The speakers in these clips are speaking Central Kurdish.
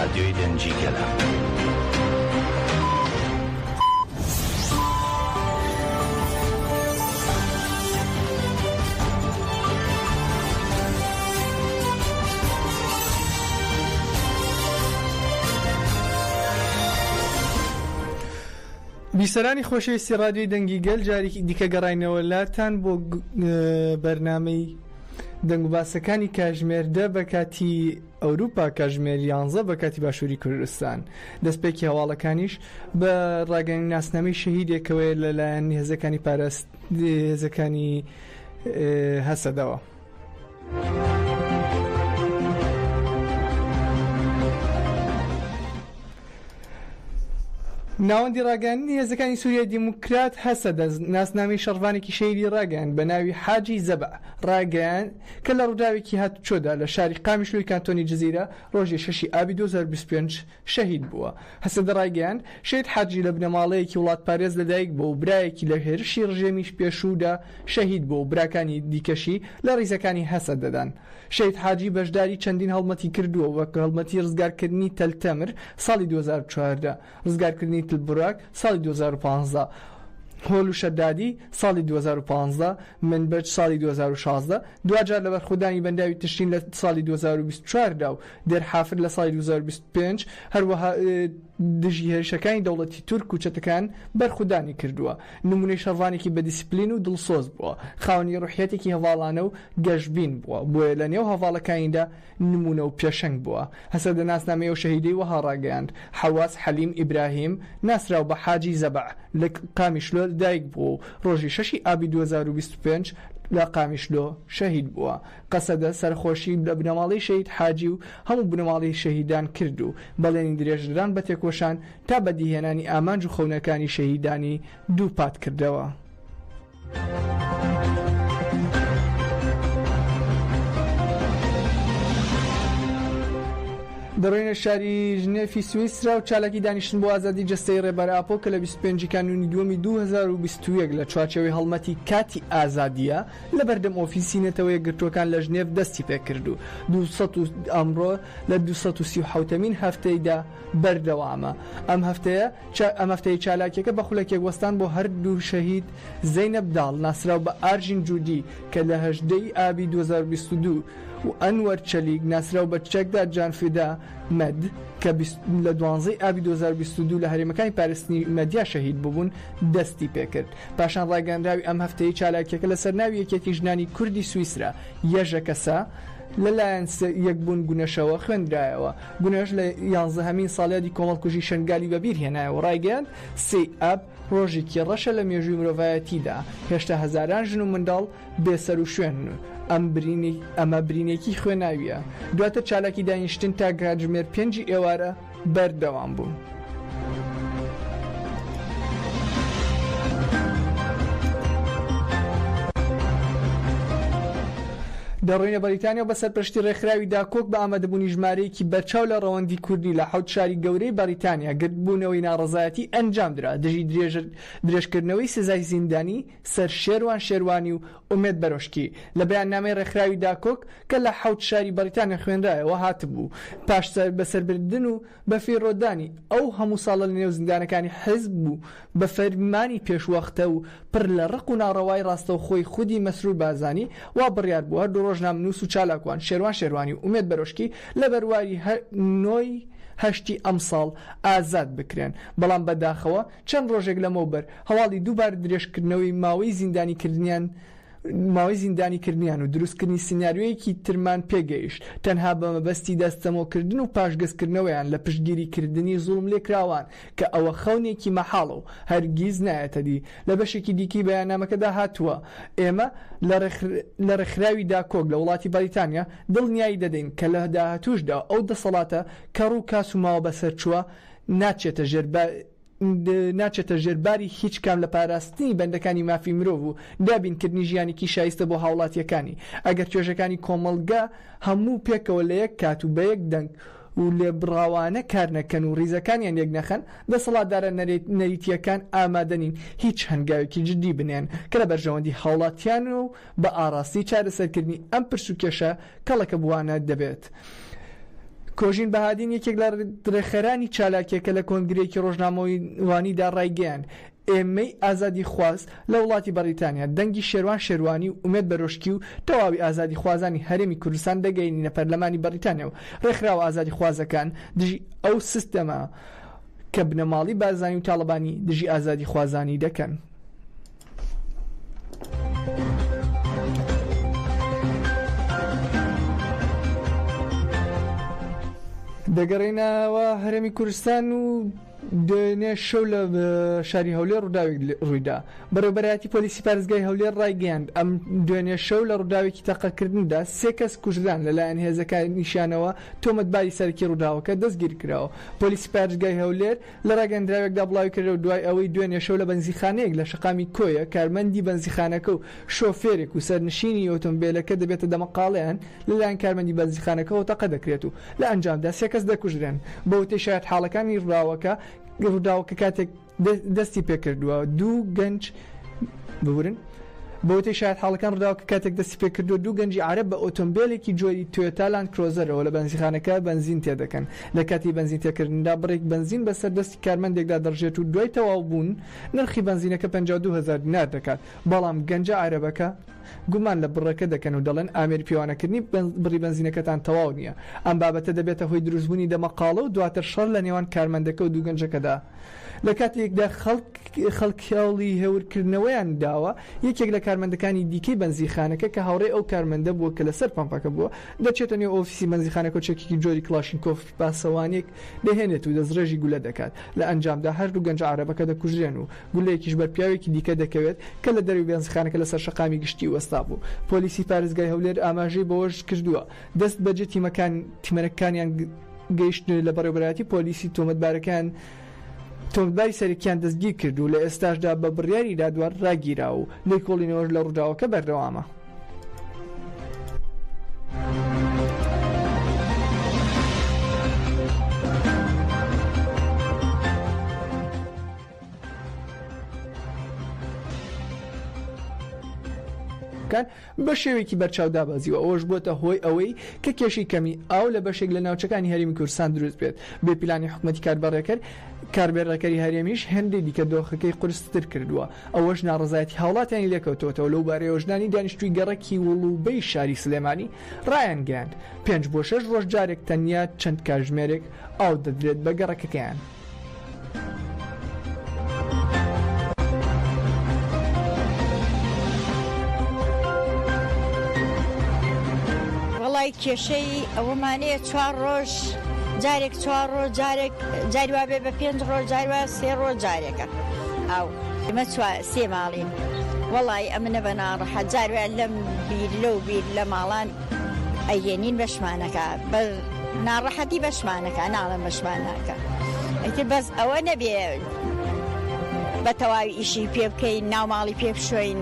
ڕادیۆی دەنگی گەلە. بیسەرانی خۆشەویستی ڕادیۆی دەنگی گەل جارێکی دیکە گەڕاینەوە لاتان بۆ بەرنامەی دەنگوباسەکانی کاژمێر دە بە کاتی ئەوروپا کاژمێر یانزە بە کاتی باشووری کوردستان. دەستپێکی هەواڵەکانیش بە ڕاگەیاندنی ناسنامەی شەهیدێکەوەیە لەلایەن هێزەکانی پاراست هێزەکانی هەسەدەوە. ناوەندی ڕاگەیاندنی هێزەکانی سوریای دیموکرات هەسەدە ناسنامەی شەڕڤانێکی شەهیدی ڕاگەیاند بە ناوی حاجی زەبع ڕاگەیاند کە لە ڕووداوێکی هاتوچۆدا لە شاری قامیشلۆی کانتۆنی جزیرە ڕۆژی شەشی ئابی 2025 شەهید بووە. هەسەدە ڕایگەیاند، شەهید حاجی لە بنەماڵەیەکی وڵاتپارێز لەدایک بووە و برایەکی لە هێرشی ڕژێمی پێشوودا شەهید بووە و براکانی دیکەشی لە ڕیزەکانی هەسەدەدان. شەهید حاجی بەشداری چەندین هەڵمەتی کردووە وەک هەڵمەتی ڕزگارکردنی تەل تەمر ساڵی 2014، ڕزگارکردنی تل بوراک ساڵی 2015، هۆل و شەدادی ساڵی 2015، منبج ساڵی 2016، دواجار لە بەرخۆدانی بەنداوی تشرین لە ساڵی 2024 دا و دێر حافر لە ساڵی 2025، هەروەها دژی هێرشەکانی دەوڵەتی تورک و چەتەکان بەرخودانی کردووە. نمونەی شەڕڤانێکی بە دیسپلین و دڵسۆز بووە، خاوەنی ڕوحیەتێکی هەڤاڵانە و گەشبین بووە، بۆیە لە نێو هەڤاڵەکانیدا نمونە و پێشەنگ بووە. هەسەدە ناسنامەی ئەو شەهیدەی وەها ڕاگەیاند، حەواس حەلیم ئیبراهیم، ناسراو بە حاجی زەبع، لە قامیشلۆ لەدایک بووە و ڕۆژی شەشی ئابی 2025 لە قامیشلۆ شەهید بووە. قەسەدە سەرەخۆشی لە بنەماڵەی شەهید حاجی و هەموو بنەماڵەی شەهیدان کرد و بەڵێنی درێژەدان بە تێکۆشان تا بەدیهێنانی ئامانج و خەونەکانی شەهیدانی دووپات کردەوە. دەڕۆینە شاری ژنێفی سویسرا و چالاکی دانیشتن بۆ ئازادی جەستەی ڕێبەر ئاپۆ کە لە 25 کانوونی دووەمی 2021 لە چوارچێوەی هەڵمەتی کاتی ئازادیە لە بەردەم ئۆفیسی نەتەوە یەکگرتووەکان لە ژنێڤ دەستی پێکرد و 200 ئەمڕۆ لە 237 مین هەفتەیدا بەردەوامە. ئەم هەفتەیە ئەم هەفتەی چالاکیەکە بە خولەکێک وەستان بۆ هەردوو شەهید زەینەب داڵ ناسراو بە ئارژین جودی کە لە 18 ی ئابی 2022 و ئەنوەر چەلیک ناسراو بە چەکدار جانفیدا مەد کە لە دوانزەی ئابی 2022 لە هەرێمەکانی پارستنی مەدیا شەهید ببوون دەستی پێکرد. پاشان ڕاگەیەنراوی ئەم هەفتەیەی چالاکیەکە لەسەر ناوی یەکێتی ژنانی کوردی سویسرا، یەژەکەسە، لەلایەن یەکبوون گونەشەوە خوێندرایەوە. گونەش لە یانزەهەمین ساڵیادی کۆمەڵکوژی شەنگالی بەبیر هێنایەوە و ڕایگەیاند، سێی ئاب ڕۆژێکی ڕەشە لە مێژووی مرۆڤایەتیدا، هێشتا هەزاران ژن و منداڵ بێسەروشوێنن و ئەم ئەمە برینێکی خوێناوییە. دواتر چالاکی دانیشتن تا کاتژمێر پێنجی ئێوارە بەردەوام بوو. دەڕۆینە بەریتانیا و بە سەرپەرشتی ڕێکخراوی داکۆک بە ئامادەبوونی ژمارەیەکی بەرچاو لە ڕەوەندی کوردی لە حەوت شاری گەورەی بەریتانیا گردبوونەوەی ناڕەزایەتی ئەنجامدرا دژی درێژکردنەوەی سزای زیندانی سەر شێروان شێروانی و ئومێد بەرۆشکی لە بەیاننامەی ڕێکخراوی داکۆک کە لە حەوت شاری بەریتانیا خوێنرایەوە هاتبوو پاش بەسەربردن و بەفیڕۆدانی ئەو هەموو ساڵە لە نێو زیندانەکانی حیزب و بە فەرمانی پێشوەختە و پڕ لە ڕق و ناڕەوای ڕاستەوخۆی خودی مەسرور بارزانی وا بڕیار بوو هەردوو ڕۆژنامەنووس و چالاکوان شێروان شێروانی و ئومێد بەرۆشکی لە بەرواری نۆی هەشتی ئەمساڵ ئازاد بکرێن بەڵام بەداخەوە چەند ڕۆژێک لەمەوبەر هەواڵی دووبارە درێژکردنەوەی ماوەی زیندانیکردنیان ماوەی زیندانیکردنیان و دروستکردنی سیناریۆیەکی ترمان پێگەیشت، تەنها بە مەبەستی دەستەمۆکردن و پاشگەزکردنەوەیان لە پشتگیریکردنی زوڵملێکراوان، کە ئەوە خەونێکی مەحاڵە و هەرگیز نایەتەدی. لە بەشێکی دیکەی بەیاننامەکەدا هاتووە، ئێمە لە ڕێکخراوی داکۆک لە وڵاتی بەریتانیا دڵنیایی دەدەین کە لە داهاتووشدا ئەو دەسەڵاتە کەڕ و کاس و ماوە بەسەرچووە ناچێتە ژێر ناچێتە ژێر باری هیچ کام لە پاراستنی بەندەکانی مافی مرۆڤ و دابینکردنی ژیانێکی شایستە بۆ هاوڵاتییەکانی. ئەگەر توێژەکانی کۆمەڵگە هەموو پێکەوە لە یەک کات و بە یەک دەنگ و لێبڕاوانە کار نەکەن و ڕیزەکانیان یەک نەخەن، دەسەڵاتدارە نەریتییەکان ئامادە نین هیچ هەنگاوێکی جددی بنێن کە لە بەرژەوەندی هاوڵاتیان و بە ئاڕاستەی چارەسەرکردنی ئەم پرس و کێشە کەڵەکەبووانە دەبێت. کۆژین بەهادین یەکێک لە ڕێکخەرانی چالاکیەکە لە کۆنگرەیەکی ڕۆژنامەوانیدا ڕایگەیاند، ئێمەی ئازادیخواز لە وڵاتی بەڕیتانیا دەنگی شێروان شێروانی و ئومێد بەرۆشکی و تەواوی ئازادیخوازانی هەرێمی کوردستان دەگەینینە پەرلەمانی بەڕیتانیا و ڕێکخراوە ئازادیخوازەکان دژی ئەو سیستەمە کە بنەماڵی بارزانی و تاڵەبانی دژی ئازادیخوازانی دەکەن. دەگەڕێینەوە هەرێمی کوردستان و دوێنێ شەو لە شاری هەولێر ڕووداوێک ڕوویدا. بەڕێوەبەرایەتی پۆلیسی پارێزگای هەولێر ڕایگەیاند، ئەم دوێنێ شەو لە ڕووداوێکی تەقەکردندا سێ کەس کوژران، لەلایەن هێزەکانیشیانەوە تۆمەتباری سەرەکی ڕووداوەکە دەستگیرکراوە. پۆلیسی پارێزگای هەولێر لە ڕاگەیەندراوێکدا بڵاویکردەوە، دوای ئەوەی دوێنێ شەو لە بەنزیخانەیەک لە شەقامی کۆیە کارمەندی بەنزیخانەکە و شۆفێرێک و سەرنشینی ئۆتۆمبێلەکە دەبێتە دەمەقاڵێیان لەلایەن کارمەندی بەنزیخانەکەوە تەقە دەکرێت و لە ئەنجامدا سێ کەس دەکوژرێن. بەوتەی شایەتحاڵەکانی ڕووداوەکە، ڕووداوەکە کاتێک دەستی پێکردووە دوو گەنج ببورن بەوتەی شایەتحاڵەکان ڕووداوەکە کاتێک دەستی پێکردووە دوو گەنجی عەرەب بە ئۆتۆمبێلێکی جۆری تۆیۆتا لاند کرۆزەرەوە لە بەنزیخانەکە بەنزین تێدەکەن لە کاتی بەنزین تێکردندا بڕێک بەنزین بەسەر دەستی کارمەندێکدا دەڕژێت و دوای تەواوبوون نرخی بەنزینەکە 52 هەزار دینار دەکات بەڵام گەنجە عەرەبەکە گومان لە بڕەکە دەکەن و دەڵێن ئامێری پێوانەکردنی بڕی بەنزینەکەتان تەواو نییە. ئەم بابەتە دەبێتە هۆی دروستبوونی دەمەقاڵە و دواتر شەڕ لە نێوان کارمەندەکە و دوو گەنجەکەدا. لە کاتێکدا خەڵک هەوڵی هێورکردنەوەیان داوە، یەکێک لە کارمەندەکانی دیکەی بەنزینخانەکە کە هاوڕێی ئەو کارمەندە بووە کە لەسەر پەمپەکە بووە، دەچێتە نێو ئۆفیسی بەنزینخانەکە و چەکێکی جۆری کڵاشینکۆف پاسەوانێک دەهێنێت و دەستڕێژی گولە دەکات. لە ئەنجامدا هەردوو گەنجە عەرەبەکە دەکوژرێن و گولەیەکیش بەر پیاوێکی دیکە دەکەوێت کە لە دەرەوەی بێنزخانەکە لەسەر شەقامی گشتی وەستابوو. پۆلیسی پارێزگای هەولێر ئاماژەی بەوەش کردووە، دەست بەجێ تیمەکان تیمەکانیان گەیشتن لە بەڕێوەبەرایەتی پۆلیسی تۆمەتبارەکان تۆمەتباری سەرەکیان دەستگیر کرد و لە ئێستاشدا بە بڕیاری دادوەر ڕاگیراوە و لێکۆڵینەوەش لە ڕووداوەکە بەردەوامە. کان بە شێوەیەکی بەرچاو دابەزیوە، ئەوەش بۆتە هۆی ئەوەی کە کێشەی کەمی ئاو لە بەشێک لە ناوچەکانی هەرێمی کوردستان دروست بێت. بێ پلانی حکومەتی کاربەڕێکەر کاربەڕێکەری هەرێمیش هێندەی دیکە دۆخەکەی قورستر کردووە، ئەوەش ناڕەزایەتی هاوڵاتیانی لێکەوتووەتەوە، لەو بارەیەوە ژنانی دانیشتووی گەڕەکی وڵوبەی شاری سلێمانی ڕایانگەیاند، پێنج بۆ شەش ڕۆژ جارێک تەنیا چەند کاژمێرێک ئاو دەدرێت بە گەڕەکەکەیان. وەڵای کێشەی ئەوەمانەیە چوار ڕۆژ جارێک چوار ڕۆژ جارێک جاری وابێ بە پێنج ڕۆژ جاری وا سێ ڕۆژ جارێکە ئاو ئێمە سێ ماڵین وەڵای ئەمنە بە ناڕەحەت جار وایە لەم بیر لەو بیر لە ماڵان ئەیهێنین بەشمانەکە بە ناڕەحەتی بەشمانەکە ناڵێم بەشمان ناکە ئیتر بەس ئەوە نەبێ بە تەواوی ئیشی پێ بکەین ناو ماڵی پێ بشۆین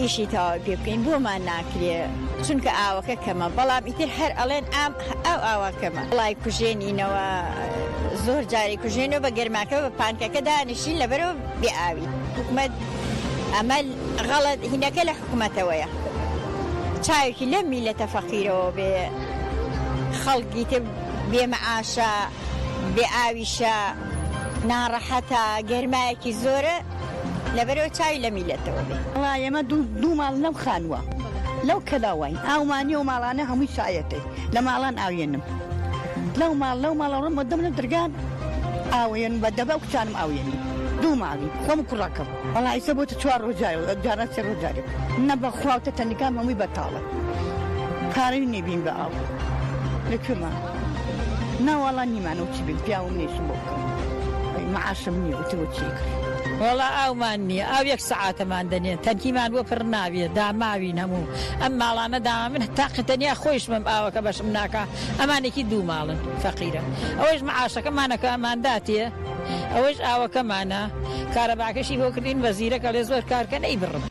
ئیشی تەواوی پێ بکەین بۆمان ناکرێ چونکە ئاوەکە کەمە بەڵام ئیتر هەر ئەڵێن ئام ئاو ئاوا کەمە وڵای کوژێنینەوە زۆر جارێک کوژێنەوە بە گەرماکە بە پانکەکە دانیشین لەبەرەوە بێ ئاوی حکومەت ئەمە غەڵەت هینەکە لە حکومەتەوەیە چاوێکی لەم میلەتە فەقیرەوە بێ خەڵکی تر بێ مەعاشە بێ ئاویشە ناڕەحەتە گەرمایەکی زۆرە لەبەرەوە چاوی لە میلەتەوە بێ. وەڵا ئێمە دوو ماڵ لەم خانووە لەو کەلاوەین ئاومان نیە و ماڵانە هەمووی سایەتەی لە ماڵان ئاوێنم لەو ماڵ لەو ماڵە ڕۆم دەم لە درگان ئاوێن بە دەبە و کچانم ئاوێنی دوو ماڵی خۆم کوڕەکەم وەڵا ئیسە بۆتە چوار ڕۆژ جارێ جاران سێ ڕۆژ جارێک نە بە خوا و تەنیکام هەمووی بەتاڵە پارەی نەبین بە ئاو لە کوێمان ناواڵا نیمانە و چی بین پیاوم نیشم بۆ بکەم معاشم نییە وتی بۆ چی کرد وەڵا ئاومان نییە ئاو یەک سەعاتەمان دەنێ تەنکیمان بۆ پڕ نابێ داماوین هەموو ئەم ماڵانە داما من تاقی تەنیا خۆیشمم ئاوەکە بەشم ناکا ئەمانێکی دوو ماڵن فەقیرە ئەوەیش معاشەکەمانەکە ئەمانداتێ ئەوەیش ئاوەکەمانە کارەباکەشی بۆ کردین بە زیرەک ئەڵێ زۆر کارکەن ئەیبڕم.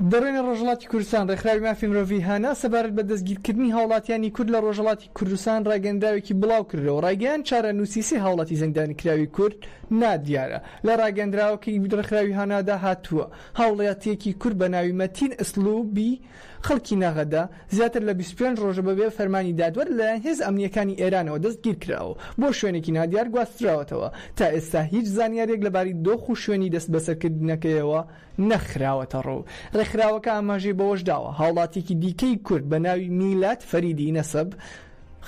دەڕۆینە ڕۆژهەڵاتی کوردستان، ڕێکخراوی مافی مرۆڤی هانا سەبارەت بە دەستگیرکردنی هاوڵاتیانی کورد لە ڕۆژهەڵاتی کوردستان ڕاگەیەندراوێکی بڵاوکردەوە ڕایگەیاند چارەنووسی سێ هاوڵاتی زیندانیکراوی کورد نادیارە. لە ڕاگەیەندراوەکەی ڕێکخراوی هانادا هاتووە، هاوڵاتییەکی کورد بە ناوی مەتین ئسلوبی خەڵکی نەغەدە زیاتر لە 25 ڕۆژە بەبێ فەرمانی دادوەر لەلایەن هێزە ئەمنییەکانی ئێرانەوە دەستگیرکراوە و بۆ شوێنێکی نادیار گواستراوەتەوە. تا ئێستا هیچ زانیارییەک لەبارەی دۆخ و شوێنی دەستبەسەرکردنەکەیەوە نەخراوەتەڕوو. ڕێکخراوەکە ئاماژەی بەوەشداوە، هاوڵاتییەکی دیکەی کورد بە ناوی میلاد فەریدی نەسەب،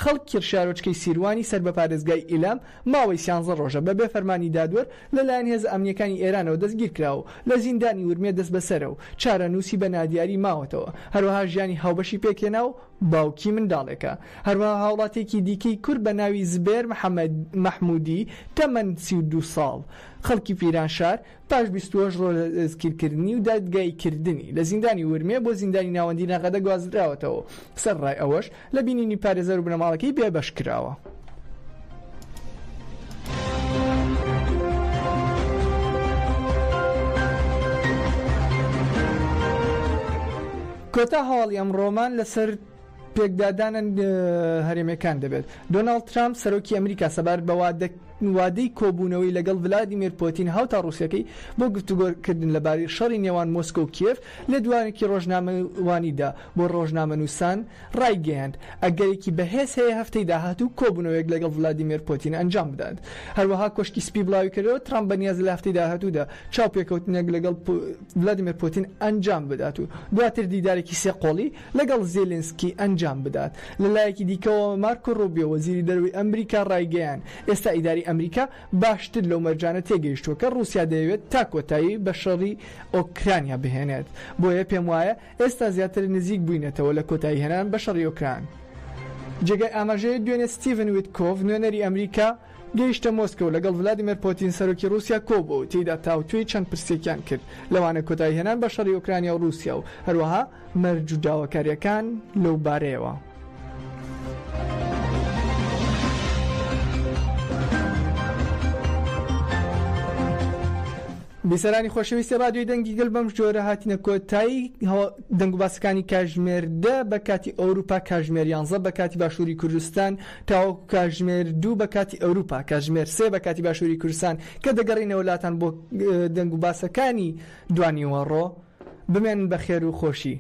خەڵکی شارۆچکەی سیروانی سەر بە پارێزگای ئیلام، ماوەی سیانزە ڕۆژە بەبێ فەرمانی دادوەر لەلایەن هێزە ئەمنییەکانی ئێرانەوە دەستگیرکراوە و لە زیندانی ورمێ دەستبەسەرە و چارەنووسی بە نادیاری ماوەتەوە، هەروەها ژیانی هاوبەشی پێکهێنا و باوکی منداڵێکە. هەروەها هاوڵاتییەکی دیکەی کورد بە ناوی زبێر مەحموودی تەمەن 32 ساڵ، خەڵکی پیرانشار، پاش 28 ڕۆژ لە دەستگیرکردنی و دادگاییکردنی، لە زیندانی ورمێ بۆ زیندانی ناوەندی نەغەدە گوازراوەتەوە و سەرەڕای ئەوەش لە بینینی پارێزەر و بنەماڵەکەی بێبەش کراوە. کۆتا هەواڵی ئەمڕۆمان لەسەر پێکدادانە هەرێمیەکان دەبێت. دۆناڵد ترامپ سەرۆکی ئەمریکا سەبارەت بە وادەی کۆبوونەوەی لەگەڵ ڤلادیمێر پۆتین هاوتا ڕووسیەکەی بۆ گفتوگۆکردن لەبارەی شەڕی نێوان مۆسکۆ و کیێڤ لێدوانێکی ڕۆژنامەوانیدا بۆ ڕۆژنامەنووسان ڕایگەیاند ئەگەرێکی بەهێز هەیە هەفتەی داهاتوو کۆبوونەوەیەک لەگەڵ ڤلادیمێر پۆتین ئەنجام بدات. هەروەها کۆشکی سپی بڵاویکردەوە ترامپ بەنیازە لە هەفتەی داهاتوودا چاوپێکەوتنێک لەگەڵ ڤلادیمێر پۆتین ئەنجام بدات و دواتر دیدارێکی سێ قۆڵی لەگەڵ زێلێنسکی ئەنجام بدات. لە لایەکی دیکەوە مارکۆ ڕوبیۆ وەزیری دەرەوەی ئەمریکا ڕایگەیاند، ئێستا ئیدارەی ئەمریکا باشتر لەو مەرجانە تێگەیشتووە کە ڕووسیا دەیەوێت تا کۆتایی بە شەڕی ئۆکرانیا بهێنێت، بۆیە پێموایە ئێستا زیاتر نزیک بووینەتەوە لە کۆتاییهێنان بە شەڕی ئۆکران. جێگای ئاماژەیە دوێنێ ستیڤن ویتکۆف نوێنەری ئەمریکا، گەیشتە مۆسکۆ و لەگەڵ ڤلادیمێر پۆتین سەرۆکی ڕووسیا کۆبووە و تێیدا تاوتوێی چەند پرسێکیان کرد، لەوانە کۆتاییهێنان بە شەڕی ئۆکرانیا و ڕووسیا و هەروەها مەرج و داواکارییەکان لەو بارەیەوە. بیسەرانی خۆشەویستی ڕادیۆی دەنگی گەل بەم جۆرە هاتینە کۆتایی دەنگوباسەکانی کاژمێر دە بە کاتی ئەوروپا کاژمێر یانزە بە کاتی باشووری کوردستان تاوەکو کاژمێر دوو بە کاتی ئەوروپا کاژمێر سێ بە کاتی باشووری کوردستان کە دەگەڕینەوە لاتان بۆ دەنگوباسەکانی دوانیوەڕۆ بمێنن بە خێر و خۆشی.